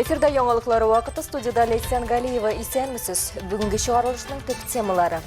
Эфирда яңалыклары вакыты студияда Ләйсән Галиева. Исәнмесез. Бүгенге чыгарылышның төп темалары.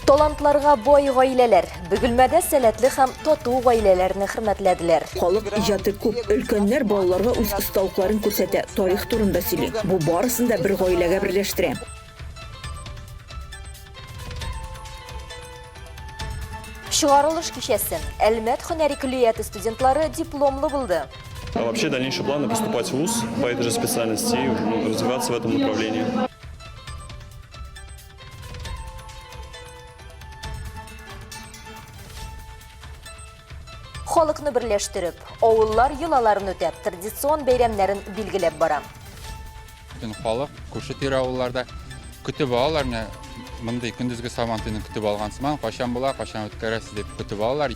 Талантларга бай гаиләләр. Бөгелмәдә сәләтле һәм тату гаиләләрне хөрмәтләделәр. Халык иҗаты күп. Өлкәннәр балаларга үз осталыкларын күрсәтә, тарих турында сөйли. Бу барысын да бер гаиләгә берләштерә. Чыгарылыш кичәсе. Әлмәт һөнәри көллияте студентлары дипломлы булды. А вообще дальнейшие планы поступать в ВУЗ по этой же специальности и ну, развиваться в этом направлении. Халыкны берләштереп, авыллар йолаларын үтәп, традицион бәйрәмнәрен билгеләп бара. Бөтен халык, күрше-тирә авылларда көтеп алалар менә мондый көндезге Сабантуйны көтеп алган сыман, кайчан була, кайчан үткәрәсез дип көтеп алалар.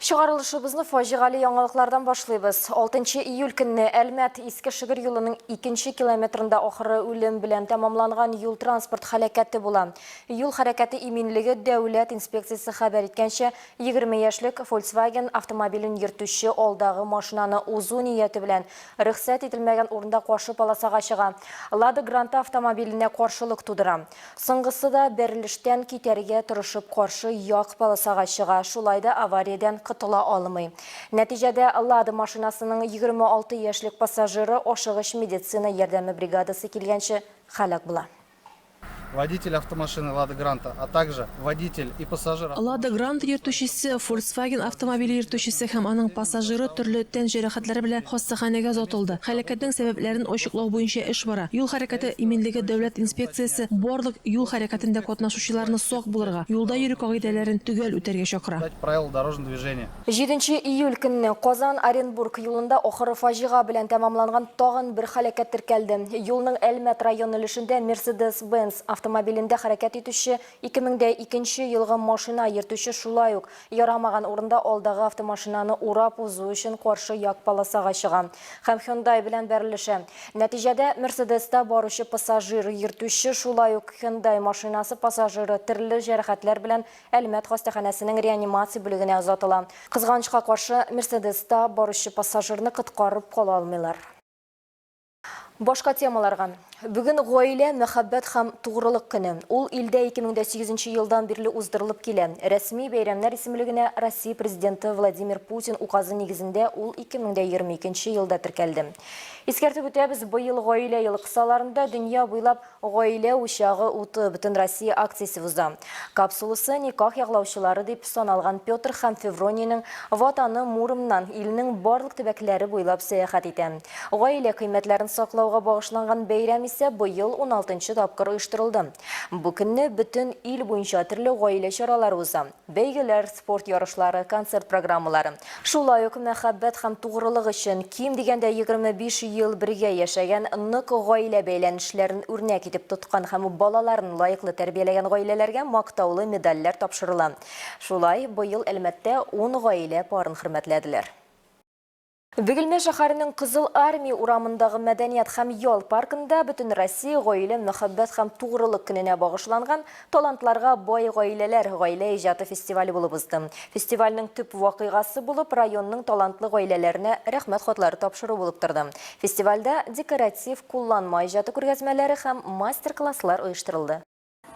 Чыгарылышыбызны фаҗигале яңалыклардан башлыйбыз. 6 июль көнне Әлмәт Иске Шөгер юлының икенче километрында ахыры үлем белән тәмамланган юл-транспорт һәлакәте була. Юл хәрәкәте иминлеге дәүләт инспекциясе хәбәр иткәнчә, 20 яшьлек Volkswagen автомобилен йөртүче алдагы машинаны узу нияте белән рөхсәт ителмәгән урында каршы полосага чыга. Лада Гранта автомобиленә каршылык тудыра. Соңгысы да бәрелештән китәргә тырышып каршы як полосага чыга, шулай да авариядән котыла алмый. Нәтиҗәдә Лада машинасының 26 яшьлек пассажиры ашыгыч медицина ярдәме бригадасы килгәнче һәлак була. Водитель автомашины Лада Гранта, а также водитель и пассажир. Лада Гранта йөртүчесе, Фольксваген автомобиле йөртүчесе һәм аның пассажиры төрле тән җәрәхәтләре белән хастаханәгә озатылды. Һәлакәтнең сәбәпләрен ачыклау буенча эш бара. Юл хәрәкәте иминлеге дәүләт инспекциясе барлык юл хәрәкәтендә катнашучыларны сак булырга, юлда йөрү кагыйдәләрен төгәл үтәргә чакыра. Җиденче июль көнне Казан-Оренбург юлында ахыры фаҗига белән тәмамланган тагын бер һәлакәт теркәлде. Юлның Әлмәт районы өлешендә Мерседес-Бенц автомобилендә хәрәкәт итүче 2002 нче елгы машина йөртүче шулай ук Ярамаган урында алдагы автомашинаны урап узу өчен каршы як полосага чыга һәм Hyundai белән бәрелешә. Нәтиҗәдә, Мерседеста баручы пассажир, йөртүче, шулай ук Hyundai машинасы пассажиры төрле җәрәхәтләр белән Әлмәт хастаханәсенең реанимация бүлегенә озатыла. Кызганычка каршы, Мерседеста баручы пассажирны коткарып кала алмыйлар. Башка темаларга. Бүген гаилә, мәхәббәт һәм тугрылык көне. Ул илдә 2008 нче елдан бирле уздырылып килә. Рәсми бәйрәмнәр исемлегенә Россия Президенты Владимир Путин указы нигезендә ул 2022 нче елда теркәлде. Искәртеп үтәбез, быел Гаилә елы кысаларында дөнья буйлап Гаилә учагы уты Бөтенроссия акциясе уза. Капсуласы никах яклаучылары дип саналган Петр һәм Феврониянең ватаны Муромнан илнең барлык төбәкләре буйлап сәяхәт итә. Гаилә кыйммәтләрен саклауга багышланган бәйрәм исә быел уналтынчы тапкыр оештырылды. Бу көнне бөтен ил буенча төрле гаилә чаралары уза. Бәйгеләр, спорт ярышлары, концерт программалары. Шулай ук мәхәббәт һәм тугрылык өчен ким дигәндә 25 ел бергә яшәгән, нык гаилә бәйләнешләрен үрнәк итеп тоткан һәм балаларын лаеклы тәрбияләгән гаиләләргә мактаулы медальләр тапшырыла. Шулай, быел Әлмәттә ун гаилә парын хөрмәтләделәр. Бөгелмә шәһәренең Кызыл Армия урамындагы мәдәният һәм ял паркында Бөтенроссия гаилә, мәхәббәт һәм тугрылык көненә багышланган Талантларга бай гаиләләр гаилә иҗаты фестивале булып узды. Фестивальнең төп вакыйгасы булып районның талантлы гаиләләренә рәхмәт хатлары тапшыру булып торды. Фестивальдә декоратив-кулланма иҗаты күргәзмәләре һәм мастер-класслар оештырылды.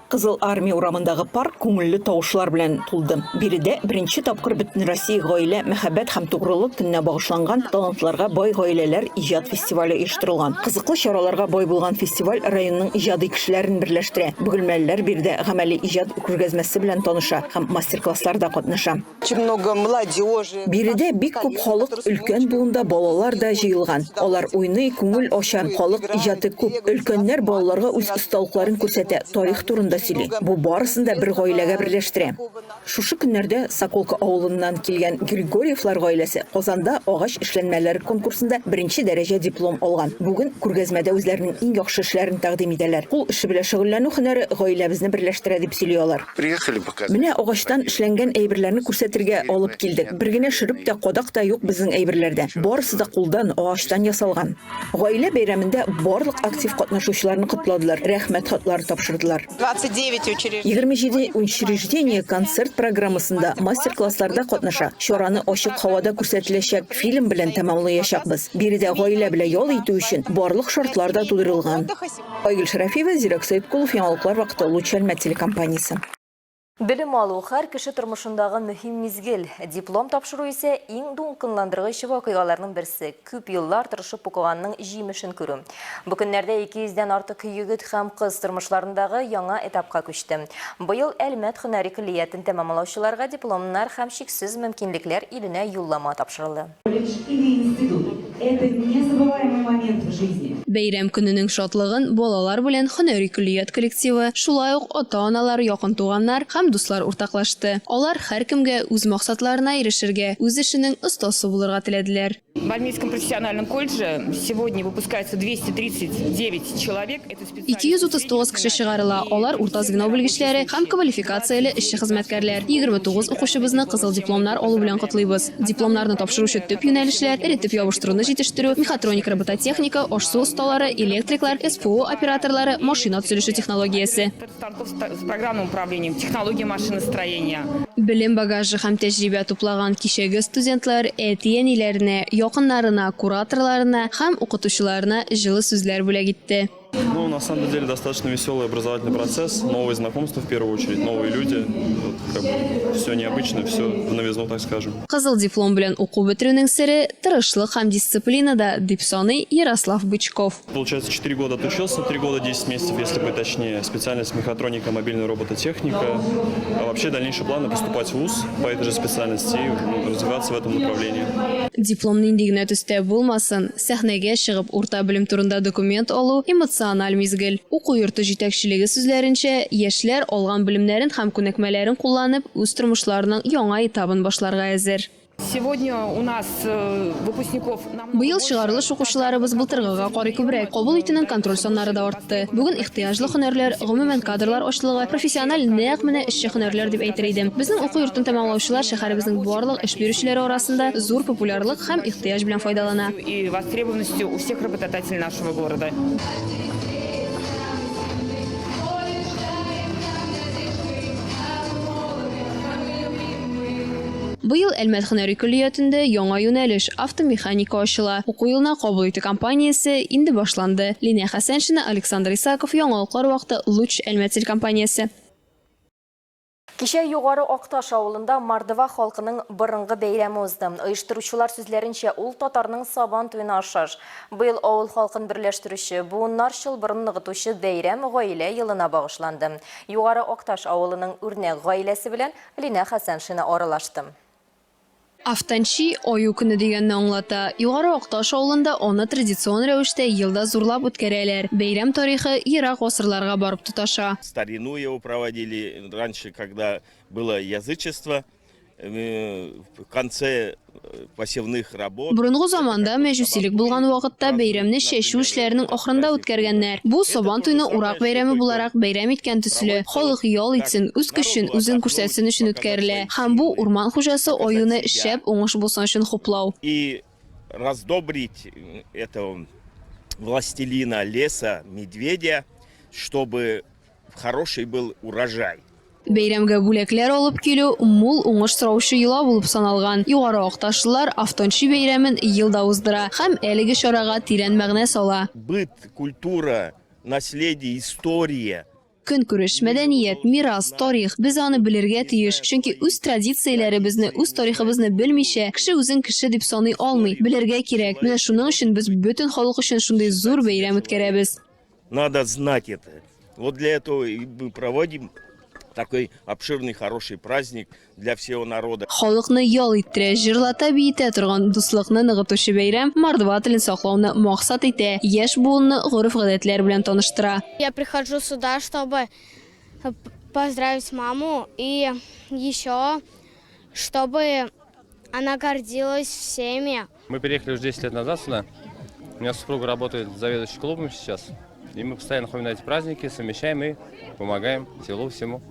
Кызыл Армия урамындагы парк күңелле тавышлар белән тулды. Биредә беренче тапкыр Бөтенроссия гаилә, мәхәббәт һәм тугрылык көненә багышланган Талантларга бай гаиләләр иҗат фестивале оештырылган. Кызыклы чараларга бай булган фестиваль районның иҗади кешеләрен берләштерә. Бөгелмәлеләр биредә гамәли иҗат күргәзмәсе белән таныша һәм мастер-классларда катнаша. Очень много молодежи. Биредә бик күп халык, өлкән буын да, балалар да җыелган. Алар уйный, күңел ача, халык иҗаты күп. Өлкәннәр балаларга үз осталыкларын күрсәтә, тарих турында. сөйли. Бу барысын да бер гаиләгә берләштерә. Шушы көннәрдә Соколка авылыннан килгән Григорьевлар гаиләсе Казанда агач эшләнмәләре конкурсында беренче дәрәҗә диплом алган. Бүген күргәзмәдә үзләренең иң яхшы эшләрен тәкъдим итәләр. Кул эше белән шөгыльләнү һөнәре гаиләбезне берләштерә, дип сөйли алар. Менә агачтан эшләнгән әйберләрне күрсәтергә алып килдек. Бер генә шөреп тә, кадак та юк безнең әйберләрдә. Барысы да кулдан, агачтан ясалган. Гаилә бәйрәмендә барлык актив катнашучыларны котладылар, рәхмәт хатлары тапшырдылар. 27 учреждение концерт программасында, мастер-классларда катнаша. Чараны ачык һавада күрсәтеләчәк фильм белән тәмамлаячакбыз. Биредә гаилә белән ял итү өчен барлык шартлар да тудырылган. Айгөл Шәрәфиева, Зирәк Сәеткулов, Яңалыклар вакыты, Луч Әлмәт телекомпаниясе. Белем алу, һәр кеше тормышындагы мөһим мизгел. Диплом тапшыру исә иң дулкынландыргыч вакыйгаларның берсе, күп еллар тырышып укыганның җимешен күрү. Бу көннәрдә 200 дән артык егет һәм кыз тормышларындагы яңа этапка күчте. Быел Әлмәт һөнәри көллиятен тәмамлаучыларга дипломнар һәм чиксез мөмкинлекләр иленә юллама тапшырылды. Колледж или институт, это незабываемый момент в жизни. Бәйрәм көненең шатлыгын балалар белән һөнәри көллият коллективы, шулай ук ата-аналар, якын туганнар һәм дуслар уртаклашты. Алар һәркемгә үз максатларына ирешергә, үз эшенең остасы булырга теләделәр. В Альметьевском профессиональном колледже сегодня выпускается 239 человек. 239 кеше чыгарыла, алар урта звено белгечләре һәм квалификацияле эшче хезмәткәрләр. 29 укучыбызны кызыл дипломнар алу белән котлыйбыз. Дипломнарны тапшыручы төп юнәлешләр, эретеп ябыштыруны җитештерү, мехатроник робототехника, аш-су осталары, электриклар, СПО операторлары, машина төзелеше технологиясе. Станков с программным управлением, технология машиностроения. Белем багажы һәм тәҗрибә туплаган кичәге студентлар әти-әниләренә, якыннарына, кураторларына һәм укытучыларына җылы сүзләр бүләк итте. Ну, на самом деле, достаточно веселый образовательный процесс, новые знакомства в первую очередь, новые люди. Вот, как бы, все необычно, все в новизну, так скажем. Кызыл диплом белән уку бетерүнең сере, тырышлык һәм дисциплинада, дип саный Ярослав Бычков. Получается, 4 года отучился, 3 года 10 месяцев, если быть точнее. Специальность мехатроника, мобильная робототехника. А вообще дальнейшие планы поступать в ВУЗ по этой же специальности и ну, развиваться в этом направлении. Диплом нинди генә төстә булмасын, сәхнәгә чыгып урта белем турында документ алу эмоциональ мизгел. Уку йорты җитәкчелеге сүзләренчә, яшьләр алган белемнәрен һәм күнекмәләрен кулланып, үз тормышларының яңа этабын башларга әзер. Сегодня у нас э, выпускников Быел чыгарылыш укучыларыбыз былтыргыга карый күбрәк. Кабул итүнең контроль саннары да артты. Бүген ихтыяҗлы һөнәрләр, гомумән кадрлар ачлыгы, профессиональ нәкъ менә эшче һөнәрләр дип әйтер идем. Безнең уку йортын тәмамлаучылар шәһәребезнең барлык эш бирүчеләре арасында зур популярлык һәм ихтыяҗ белән файдалана. И востребованностью у всех работодателей нашего города. Быел Әлмәт һөнәри көллиятендә яңа юнәлеш, автомеханика ачыла. Уку елына кабул итү кампаниясе инде башланды. Линә Хәсәншина, Александр Исаков, Яңалыклар вакыты, Луч, Әлмәт телекомпаниясе. Кичә Югары Акташ авылында мордва халкының борынгы бәйрәме узды. Оештыручылар сүзләренчә, ул татарның Сабан туена охшаш. Быел авыл халкын берләштерүче, буыннар чылбырын ныгытучы бәйрәм Гаилә елына багышланды. Югары Акташ авылының үрнәк гаиләсе белән Линә Хәсәншина аралашты. Автанчи, аю көне дигәнне аңлата. Югары Акташ авылында аны традицион рәвештә ел да зурлап үткәрәләр. Бәйрәм тарихы ерак гасырларга барып тоташа. Старину его проводили раньше, когда было язычество, в конце посевных работ. Борынгы заманда мәҗүсилек булган вакытта бәйрәмне чәчү эшләренең ахырында үткәргәннәр. Бу Сабантуйны урак бәйрәме буларак бәйрәм иткән төсле, халык ял итсен, үз көчен үзен күрсәтсен өчен үткәрелә. Һәм бу урман хуҗасы аюны шәп уңыш булсын өчен хуплау. И раздобрить этого властелина леса, медведя, чтобы хороший был урожай. Бәйрәмгә бүләкләр алып килү мул уңыш сораучы йола булып саналган. Югары Акташлылар Автончи бәйрәмен ел да уздыра һәм әлеге чарага тирән мәгънә сала. Быт, культура, наследие, история. Көнкүреш, мәдәният, мирас, тарих, без аны белергә тиеш, чөнки үз традицияләребезне, үз тарихыбызны белмичә, кеше үзен кеше дип саный алмый. Белергә кирәк. Менә шуның өчен без бөтен халык өчен шундый зур бәйрәм үткәрәбез. Надо знать это. Вот для этого и мы проводим такой обширный, хороший праздник для всего народа. Халыкны ял иттерә, җырлата-биетә торган дуслыкны ныгытучы бәйрәм мордва телен саклауны максат итә, яшь буынны гореф-гадәтләр белән таныштыра. Я прихожу сюда, чтобы поздравить маму и еще, чтобы она гордилась всеми. Мы переехали уже 10 лет назад сюда. У меня супруга работает заведующей клубом сейчас. И мы постоянно ходим на эти праздники, совмещаем и помогаем селу всему,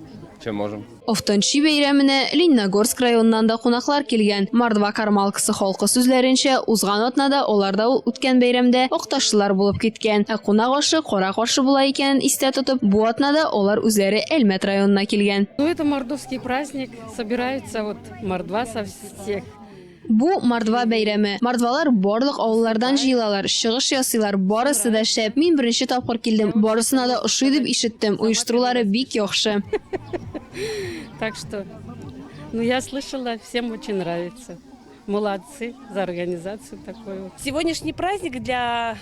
чем можем. Офтанчи бәйрәменә Лениногорск районыннан да кунаклар килгән. Мордва Кармалкасы халкы сүзләренчә, узган атнада аларда үткән бәйрәмдә акташлылар булып киткән. Ә кунак ашы кара каршы була икәнен истә тотып, бу атнада алар үзләре Әлмәт районына килгән. Ну, это мордовский праздник, собираются вот мордва со всех. Бу мордва бәйрәме. Мордвалар барлык авыллардан җыелалар, чыгыш ясыйлар, барысы да шәп. Мин беренче тапкыр килдем, барысына да ошый дип ишеттем, оештырулары бик яхшы. Так что, ну, я слышала, всем очень нравится. Молодцы за организацию такую. Сегодняшний праздник для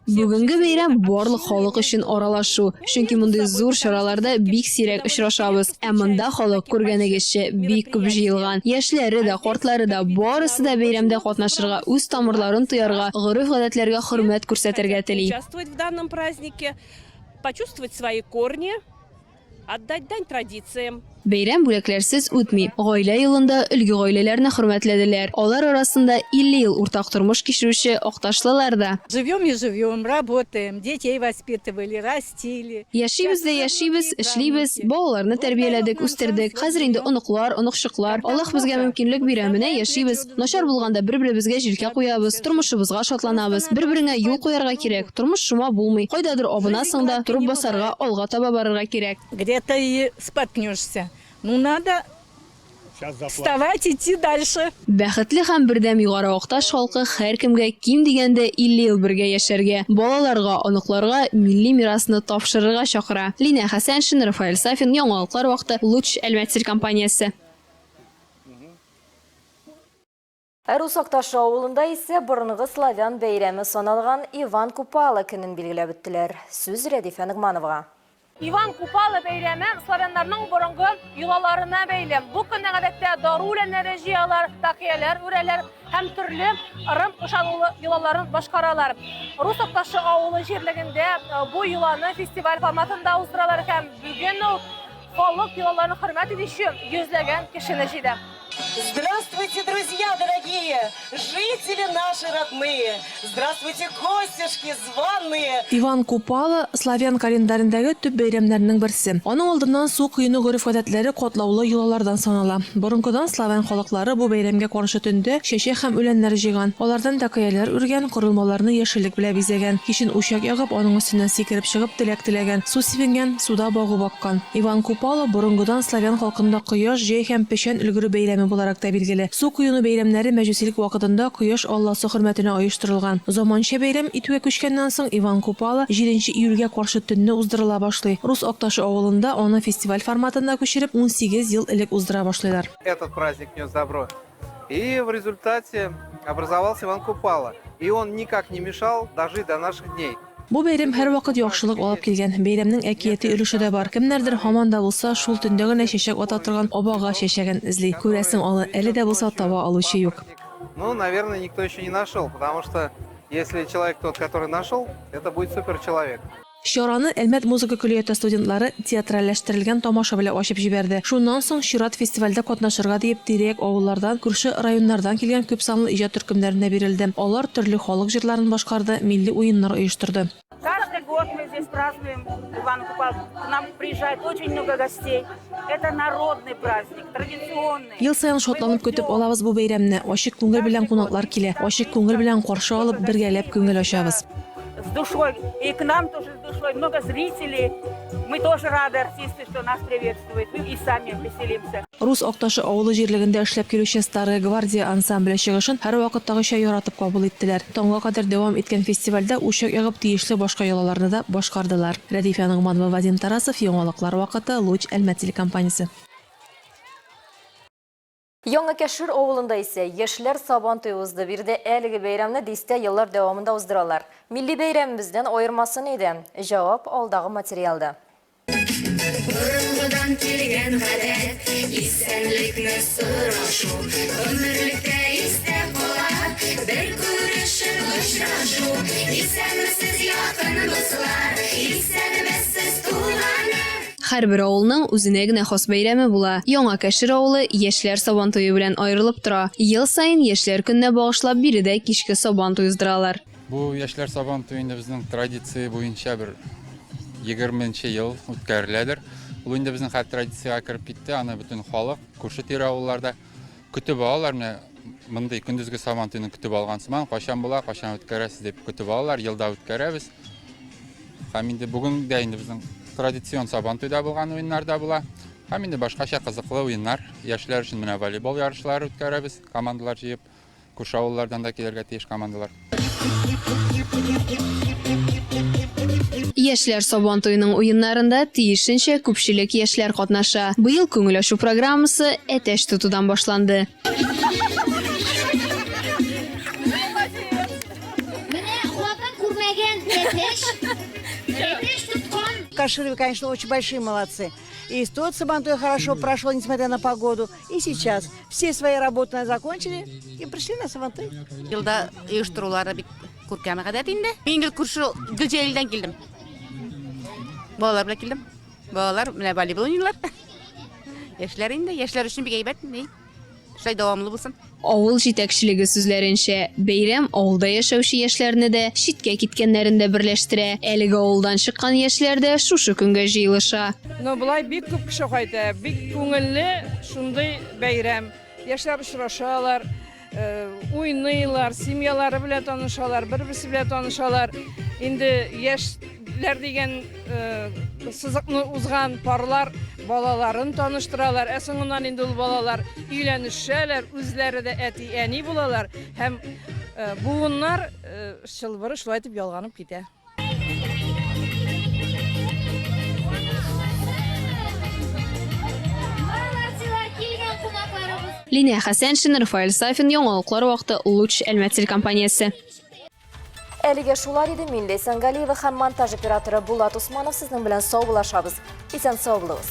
Бүгенге бәйрәм барлык халык өчен аралашу, чөнки мондый зур чараларда бик сирәк очрашабыз. Ә монда халык, күргәнегезчә, бик күп җыелган. Яшьләре дә, картлары да, барысы да бәйрәмдә катнашырга, үз тамырларын тоярга, гореф-гадәтләргә хөрмәт күрсәтергә тели. Участвовать в данном празднике, почувствовать свои корни, отдать дань традициям. Бәйрәм бүләкләрсез үтми. Гаилә елында өлге гаиләләрне хөрмәтләделәр. Алар арасында 50 ел уртак тормыш кичерүче акташлылар да. Живем и живем, работаем, детей воспитывали, растили. Яшибез дә яшибез, эшлибез, балаларны тәрбияләдек, үстердек. Хәзер инде оныклар, оныкчыклар. Аллаһ безгә мөмкинлек бирә, менә яшибез. Начар булганда бер-беребезгә җилкә куябыз, тормышыбызга шатланабыз. Бер-береңә юл куярга кирәк. Тормыш шома булмый. Кайдадыр абынасың да, торып басарга, алга таба барырга кирәк. Где-то и споткнешься. Ну, надо вставать, идти дальше. Бәхетле һәм бердәм Югары Акташ халкы һәркемгә ким дигәндә 50 ел бергә яшәргә, балаларга, оныкларга милли мирасны тапшырырга чакыра. Линә Хәсәншин, Рафаэль Сафин, Яңалыклар вакыты, Луч Әлмәт телекомпаниясе. Ә Рус Акташы авылында исә борынгы славян бәйрәме саналган Иван Купала көнен билгеләп үттеләр. Сүз Рәдифә Ногмановага. Иван Купала бәйрәме славяннарның борынгы йолаларына бәйле. Бу көнне гадәттә дару үләннәре җыялар, такияләр үрәләр һәм төрле ырым ышанулы йолаларын башкаралар. Рус Акташы авылы җирлегендә бу йоланы фестиваль форматында уздыралар һәм бүген ул халык йолаларын хөрмәт итүче йөзләгән кешене җыйды. Здравствуйте, друзья дорогие, жители наши родные. Здравствуйте, гостюшки званые. Иван Купала славян календарендәге төп бәйрәмнәрнең берсе. Аның алдыннан су коену гореф-гадәтләре катлаулы йолалардан санала. Борынгыдан славян халыклары бу бәйрәмгә каршы төндә чәчәк һәм үләннәр җыйган. Алардан тәкыяләр үргән, корылмаларны яшеллек белән бизәгән. Кичен учак ягып, аның өстеннән сикереп чыгып теләк теләгән, су сибенгән, суда багу баккан. Иван Купала борынгыдан славян халкында кояш, җәй һәм печән өлгерү бәйрәме буларак та билгеле. Су коену бәйрәмнәре мәҗүсилек вакытында кояш алласы хөрмәтенә оештырылган. Заманча бәйрәм итүгә күчкәннән соң Иван Купала җиденче июльгә каршы төнне уздырыла башлый. Рус Акташы авылында аны фестиваль форматында күчереп, 18 ел элек уздыра башлыйлар. Этот праздник нес добро. И в результате образовался Иван Купала. И он никак не мешал дожить до наших дней. Бу бәйрәм һәрвакыт яхшылык алып килгән. Бәйрәмнең әкияти өлеше дә бар. Кемнәрдер һаман да булса шул төндә генә чәчәк ата торган абага чәчәген эзли. Күрәсең, аны әле дә булса таба алучы юк. Ну, наверное, никто еще не нашел, потому что если человек тот, который нашел, это будет супер человек. Чараны Әлмәт музыка көллияте студентлары театральләштерелгән тамаша белән ачып җибәрде. Шуннан соң чират фестивальдә катнашырга диеп тирә-як авыллардан, күрше районнардан килгән күпсанлы иҗат төркемнәренә бирелде. Алар төрле халык җырларын башкарды, милли уеннар оештырды. Каждый год мы здесь празднуем Ивана Купалу. К нам приезжает очень много гостей. Это народный праздник, традиционный. Ел саен шатланып көтеп алабыз бу бәйрәмне. Ачык күңел белән кунаклар килә. Ачык күңел белән каршы алып, бергәләп күңел ачабыз. С душой. И к нам тоже с душой. Много зрителей. Мы тоже рады, артисты, что нас приветствуют. И сами веселимся. Рус Акташы авылы җирлегендә эшләп килүче Старая гвардия ансамбле чыгышын һәрвакыттагыча яратып кабул иттеләр. Таңга кадәр дәвам иткән фестивальдә учак ягып тиешле башка йолаларны да башкардылар. Рәдифә Ногманова, Вадим Тарасов, Яңалыклар вакыты, Луч, Әлмәт телекомпаниясе. Яңа Кәшер авылында исә яшьләр Сабан туе узды. Биредә әлеге бәйрәмне дистә еллар дәвамында уздыралар. Милли бәйрәмебездән аермасы нидә? Җавап алдагы материалда. Борынгыдан килгән гадәт, исәнлекне сорашу, гомерлеккә истә кала, бер күрешеп очрашу. Исәнмесез, якын дуслар, исәнмесез, туганнар. Һәрбер авылның үзенә генә хас бәйрәме була. Яңа Кәшер авылы яшьләр Сабантуе белән аерылып тора. Ел саен Яшьләр көненә багышлап биредә кичке Сабантуй уздыралар. Бу яшьләр Сабантуе инде безнең традиция буенча бер егерменче ел үткәреләдер. Ул инде безнең хәзер традициягә кереп китте, аны бөтен халык, күрше-тирә авыллар да көтеп алалар. Менә мондый көндезге Сабантуйны көтеп алган сыман, кайчан була, кайчан үткәрәсез дип көтеп алалар, елда үткәрәбез. Һәм инде бүген дә инде безнең традицион Сабантуйда булган уеннар да була. Һәм инде башкача кызыклы уеннар, яшьләр өчен менә волейбол ярышлары үткәрәбез, командалар җыеп. Күрше авыллардан да килергә тиеш командалар. Яшьләр Сабан туеның уеннарында тиешенчә күпчелек яшьләр катнаша. Быел күңел ачу программасы әтәч тотудан башланды. Менә хатын күрмәгән әтәч, әтәч тоткан. Кашировы, конечно, очень большие молодцы. И тот Сабантуй хорошо прошел, несмотря на погоду. И сейчас все свои работы закончили и пришли на Сабантуй. Елда оештырулары бик күркәм гадәт инде. Мин гел күрше Гөлҗәлилдән килдем. Балалар белән килдем. Балалар менә волейбол уйныйлар. Яшьләр инде, яшьләр өчен бик әйбәт. Ни? Шулай дәвамлы булсын. Авыл җитәкчелеге сүзләренчә, бәйрәм авылда яшәүче яшьләрне дә, читкә киткәннәрен дә берләштерә. Әлеге авылдан чыккан яшьләр дә шушы көнгә җыелыша. Ну, болай бик күп кеше кайта, бик күңелле шундый бәйрәм. Яшьләр очрашалар, уйныйлар, семьялары белән танышалар, бер-берсе белән танышалар. Инде яшьләр дигән сызыкны узган парлар балаларын таныштыралар. Ә соңыннан инде ул балалар өйләнешәләр, үзләре дә әти-әни булалар һәм буыннар чылбыры шулай итеп ялганып китә. Линә Хәсәншина, Рафаэль Сафин, Яңалыклар вакыты, Луч Әлмәт телекомпаниясе. Әлегә шулар иде. Мин Ләйсән Галиева һәм монтаж операторы Булат Усманов сезнең белән саубуллашабыз. Исән сау булыгыз.